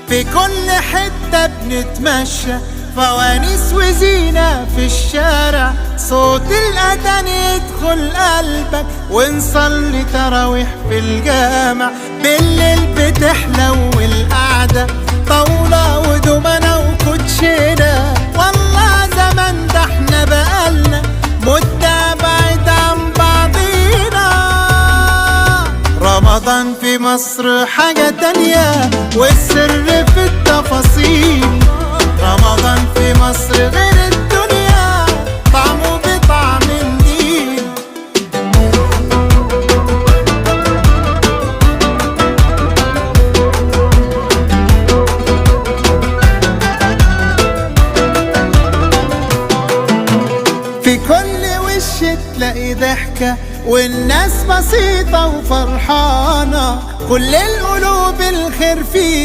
في كل حتة بنتمشى، فوانيس وزينة في الشارع، صوت الأذان يدخل قلبك، ونصلي تراويح في الجامع. بالليل بتحلو القعدة، طاولة ودومنة وكوتشينة. والله زمان ده احنا بقالنا مدة بعيد عن بعضينا. رمضان في مصر حاجة تانية، والسر في التفاصيل. رمضان في مصر غير الدنيا، طعمه بطعم النيل. في كل وش تلاقي ضحكة، والناس بسيطة وفرحانة، كل القلوب الخير فيها.